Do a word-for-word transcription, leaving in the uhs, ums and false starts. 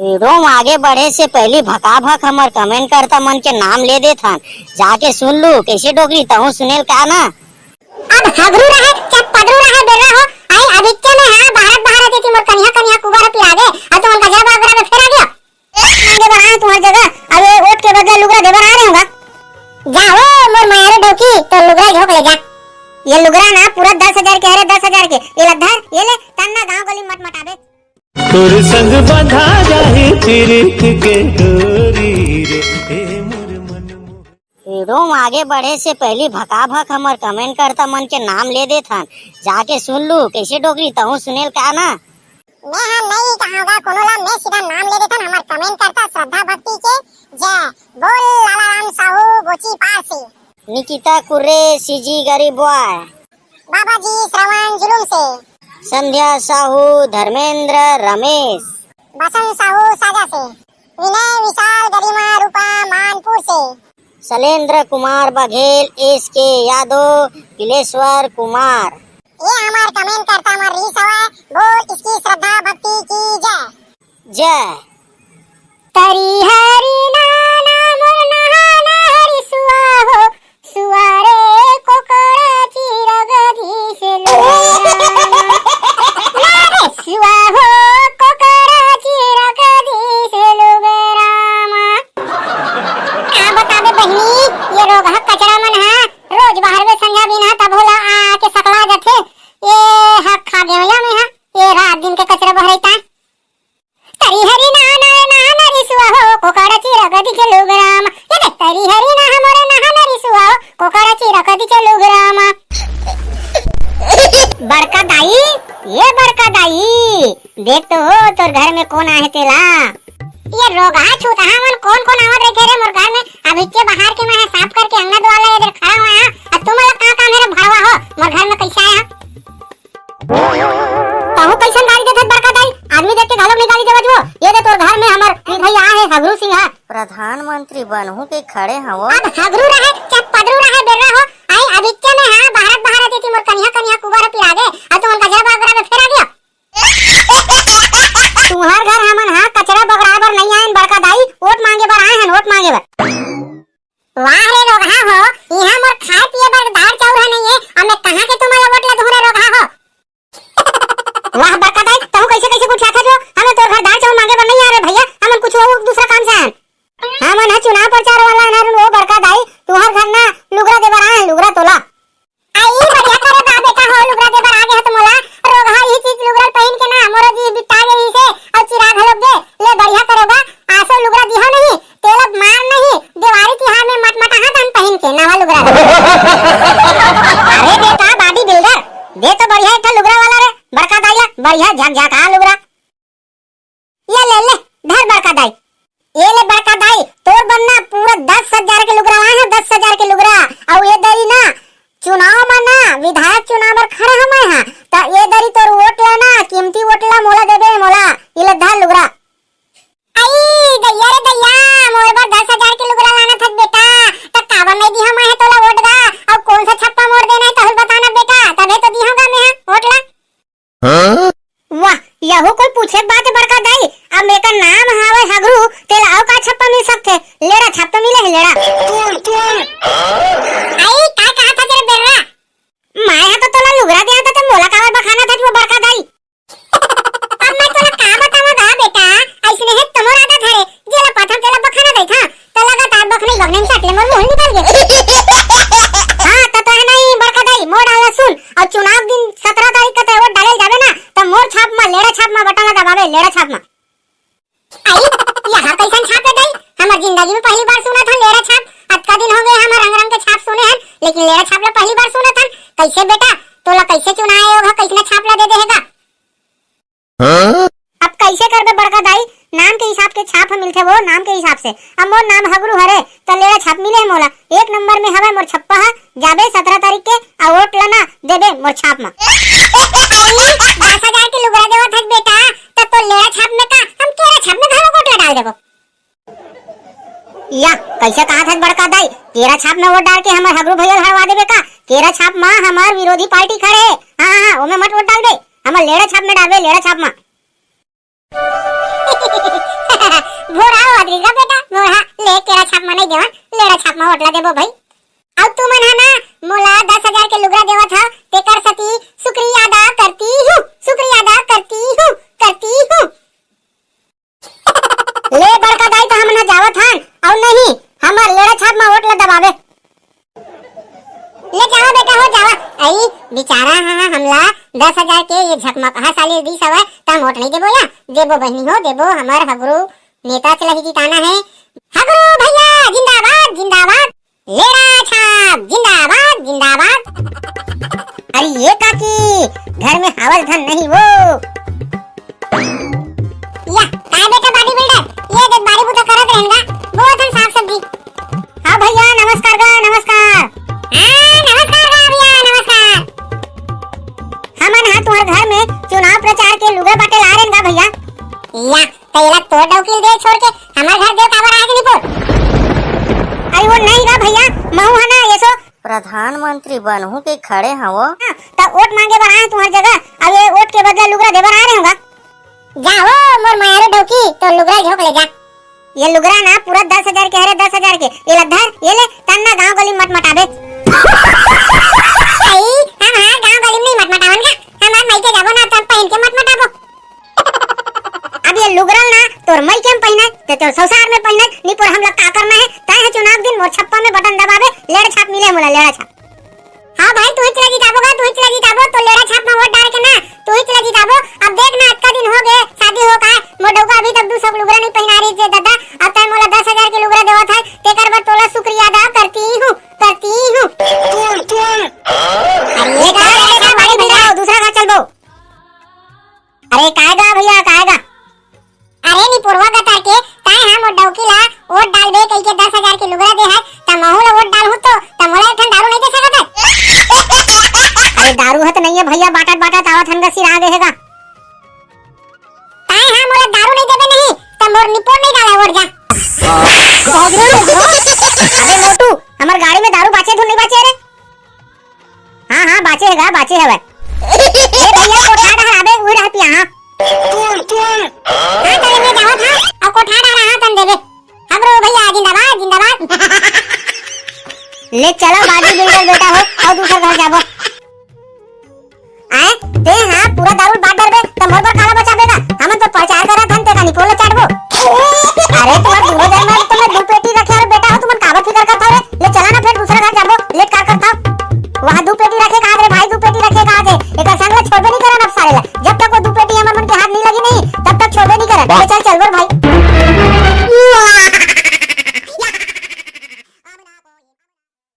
Video में आगे बढ़े से पहली भकाभक हमर कमेंट करता मन के नाम ले देथन, जाके सुन लू। कैसे डोकरी, तहूँ सुनेल का ना? अब हगरू रहे चाहे पदरू रहे बेर्रा हो, आई आदित्य में हाँ बहारत बहारत एती मोर कनिहा कनिहा कुबर पिरागे, अब तुमन गजरा बगरा में फेर आ गया। मांगे बर आए तुम्हार जगह, अब ये वोट के बदला लुगरा देबर आ रहे होगा। जा हो मोर माया रे डौकी, तो लुगरा झोंक ले जा। ये लुगरा ना पूरा दस हजार के, अरे दस हजार के। ये ला धर, ये ले, तन्ना गांव गली मट मटाबे। तोर संग बंधा जाही पीरित के डोरी रे, ए मोर मन मोहन। वीडियो में आगे बढ़े से पहली भकाभक हमर कमेंट करता मन के नाम ले देथन, जाके सुन लू। कैसे डोकरी, तहूँ सुनेल का ना? मैं हा नहीं कहांगा कोनो ला, मैं सीधा नाम ले देथन हमर कमेंट करता श्रद्धा भक्ति के। जय बोल लाला राम साहू बोची पार से। निकिता कुर्रे, सीजी गरीब बॉय। बाबा जी श्रवण जुलूम से। संध्या साहू, धर्मेंद्र, रमेश। बसंत साहू साजा से। विनय विशाल गरिमा रूपा मानपुर से। शैलेंद्र कुमार बघेल, एस के यादव, बिलेश्वर कुमार। ये हमार कमेंट करता हमार रीस हवय। बोल इसकी श्रद्धा भक्ति की जय। जय। तरी हरी नाना मोर नहाना हरी सुआ हो, सुआ रे कोकड़ा चिरग दिस लुगरा। ना रे सुआ हो, कोकड़ा चिरग दिस लुगरा। का बताबे बहिनी, ये रोगहा कचरा मन हा रोज बाहर में संझा बिना तब होला आके सकला जाथे। ये हा खा गेवया में हा, ये रात दिन के कचरा बहरैता। तरी हरी ना ना ना ना रिसुआ हो, कोकड़ा चिरग दिखे लुगराम। ये देख, तरी हरी ना हमरे ना ना रिसुआ हो, कोकड़ा चिरग दिखे लुगराम। बड़का दाई, ये बड़का दाई, देख तो हो तोर घर में कौन आहे तेला। ये रोगहा छूतहा मन कौन कौन आवत रहिथे रे मोर घर में? अभी के बाहर के मैं साफ करके अंगना दुआर ला इधर खड़ा हुआ है, और तुम लोग का काम है रे भड़वा हो, मोर घर में कैसे आया? तहू कैसन गाली देथस बड़का दाई? आदमी देख के घलोक नहीं गाली देवत वो। ये दे तोर घर में हमर वीर भैया आए हैं, हगरू सिंह है। प्रधानमंत्री बनहू के खड़े हवो। अब हगरू रहे, चाहे पदरू रहे, बेर्रा हो। आई आदित्य में हाँ, भारत भारत एती मोर कनिहा कनिहा कुबर पिरागे। अब तुमन का जरा बागरा में फेर आ गया। तुम्हार घर हमन हाँ कचरा बगरा बर नहीं आयन बड़का दाई, वोट मांगे बर आए हैं, वोट मांगे बर। वाह रे रोगहा हो, इहाँ मोर खाए पिए बर दाल चाउर ह नइये, अब मैं कहाँ के तुमन ला वोट ला दूँ रे रोगहा हो। वाह बड़का दाई, तहूँ कैसे कैसे कुछ आखत हो? हमन तोर घर दाल चाउर मांगे बर नहीं आ रे भैया, हमन कुछ वो दूसरा काम से आन। हमन ह चुनाव प्रचार वाला हन वो बड़का दाई, तुहर घर ना लुगरा दे बर आए हन, लुगरा तोला। आई बढ़िया करे बा बेटा हो, लुगरा दे बर आ गे ह त मोला। रोगहा इही चीज लुगरा ल पहिन के ना मोरो जी बिता गे रहिसे, अउ चिराग घलोक गे। ले बढ़िया करे बा, आसो लुगरा दिहा नहीं, तेला मार नहीं, देवारी तिहार में मटमटाहा तहन पहिन के नवा लुगरा ल। अरे बेटा body builder, दे तो बढ़िया एक ठा लुगरा वाला रे, बड़का दाई ला, बढ़िया झकझका लुगरा। ले, ले, ले, धर बड़का दाई। ये ले बड़का दाई, तोर बर ना पूरा दस हजार के लुगरा लाए हैं, दस हजार के लुगरा। अउ ये दरी ना, चुनाव में ना, विधायक चुनाव बर खड़े हवं मैं हा, त ये दरी तोर वोट ला ना, कीमती वोट ला मोला देबे, मोला। ये ले धर लुगरा। आई, दैया रे दैया, मोर बर दस हजार के लुगरा लाना था बेटा, त काबर नहीं दिहा मैं हा तोला वोट गा? अउ कौन सा छप्पा मोर देना है, तहूँ बताना बेटा, तभे तो दिहा गा मैं हा वोट ला। वाह, यहू कोई पूछे के बात है बड़का दाई। अब एकर नाम हावय हगरू, तेला अउ का छप्पा मिल सकथे? लेड़ा छाप तो मिले है, लेड़ा। आई, का कहा था तेरे बेर्रा? मैं हा तो तोला लुगरा दिया था, ते मोला काबर बखाना था वो बड़का दाई? अब मैं तोला का बतावा गा बेटा, ऐसने है तमोर आदत है, जेला पाथन तेला बखाना दई था। त लगातार बखनई बखनई में सटले मोर मुंह निकल गे। हाँ, त तोहे नहीं बड़का दाई, मोर डाला सुन, अउ चुनाव दिन सतरा तारीख का तोहे वोट डाले जाबे ना, त मोर छाप मा, लेड़ा छाप मा बटन ला दबाबे, लेड़ा छाप मा। आई, यहाँ कैसन छाप है दाई? हमर जिंदगी में पहली बार सुना था लेड़ा छाप। अतका दिन हो गए हमर रंग रंग के छाप सुने हन, लेकिन लेड़ा छाप ला पहली बार सुना था। कैसे बेटा, तोला कैसे चुनाए होगा, कैसना छाप ला दे देगा? अब कैसे करबे बड़का दाई, नाम के हिसाब के छाप ह मिलथे वो, नाम के हिसाब से। अब मोर नाम हगरू हरे, त लेड़ा छाप मिले हे मोला। एक नंबर में हवय मोर छप्पा ह, जाबे सतरा तारीख के, अउ वोट ला ना देबे मोर छाप मा। दस हजार के लुगरा देवत हस बेटा, त तो लेड़ा छाप में का, हम केरा छाप में घलो वोट ला डाल देबो। या, कैसे कहा था बड़का दाई, केरा छाप में वोट डाल के हमर हगरू भैया ल हरवा देबे का? केरा छाप मा हमर विरोधी पार्टी खड़े हे। हाँ, हाँ, हाँ, ओमे मत वोट डालबे, हमर लेड़ा छाप में डालबे, लेड़ा छाप मा। भोर हा हो गे गा बेटा, भोर हा। ले, केरा छाप म नहीं देवन, लेड़ा छाप म वोट ला देबो भाई। अउ तुमन हा ना मोला दस हजार के लुगरा देवत हव, तेकर सेती शुक्रिया अदा करती हूँ, शुक्रिया अदा करती हूँ, करती हूँ। ले बड़का दाई, त हमन ह जावत हन, अउ नहीं, हमर लेड़ा छाप म वोट ला दबाबे। ले जावा बेटा हो, जावा। अई बिचारा हा हमला दस हजार के ये झकमकहा साली दिस हवय, त हम वोट नहीं देबो या? देबो बहिनी हो, देबो, हमर हगरू नेता चलही जिताना है। हगरू भैया जिंदाबाद, जिंदाबाद। लेड़ा छाप जिंदाबाद, जिंदाबाद। अरे ये काकी, घर में हावल धन नहीं वो। या, काय बेटा body builder, ये देख बाड़ी बूता करत रहेन गा, बोत हन साग सब्जी। हाँ भैया, नमस्कार गा, नमस्कार। हाँ, नमस्कार गा भैया, नमस्कार। हमन हा तुम्हार घर में चुनाव प्रचार के लुगरा बाटे ला रेन गा भैया। या, त एला तोर डौकी ल दे छोड़ के हमर घर देव काबर आए के निपुर? अरे वो नहीं गा भैया, महू हा ना एसो प्रधानमंत्री बनहूं के खड़े हवो। हाँ, त वोट मांगे बर आए तुम्हार जगह, अब ये वोट के बदला लुगरा देबर आ रहे होगा। जा हो मोर मायारू डौकी, तो लुगरा झोंक ले जा। ये लुगरा ना पूरा दस हजार के हरे, दस हजार के। ये ला धर, ये ले, तन्ना गांव गली मटमटाबे। आई, हम हाँ गांव गली में नहीं मटमटावन का, हम आज मायके जाबो ना, तब पहन के मटमटाबो। अब ये लुगरा ल ना तोर मइके में पहिने, ते तोर ससुरार में पहिने, निपोर हमला का करना है? तय है चुनाव दिन मोर छप्पा में बटन दबाबे, लेड़ा छाप मिले मोला, लेड़ा छाप। हाँ भाई, तू ही चला जिताबो गा, तू ही चला जिताबो, तो लेड़ा छाप में वोट डाल के ना, तू ही चला जिताबो। अब देख ना, अतका दिन हो गए शादी हो का, मोर डौका अभी तक दू सौ लुगरा नहीं पहिना रही जे दादा, अब तय मोला दस हजार के लुगरा देवत है, तेकर बर तोला शुक्रिया अदा करती हूँ, करती हूँ। अरे ये का, ये का, बाड़ी बंदा हो, दूसरा घर चलबो। अरे काय गा भैया, काय गा? अरे निपोरवा गतर के, ताय हा मोर डौकी ला वोट डालबे कहिके दस हजार के लुगरा दे है, त महू ला वोट डालहूं तो, त मोला एक ठन दारू नहीं दे सकत है? अरे दारू ह त नहीं है भैया, बाटत बाटत आवत हन गा, सिरा गे हे गा। ताय हा मोला दारू नहीं देबे नहीं, त मोर निपोर नहीं डाला वोट जा। अबे मोटू, हमर गाड़ी में दारू बाचे धुन नहीं बाचे रे? हाँ, हाँ, बाचे हे गा, बाचे हवय। ए भैया, कोठा डहर आबे, उही डहर पिया, हाँ। हाँ, चले, मैं जावत, हाँ, अउ कोठा डहर, हाँ, तन देबे। हगरू भैया, जिंदाबाद, जिंदाबाद। ले चला, body builder बेटा हो, अउ दूसर घर जाबो।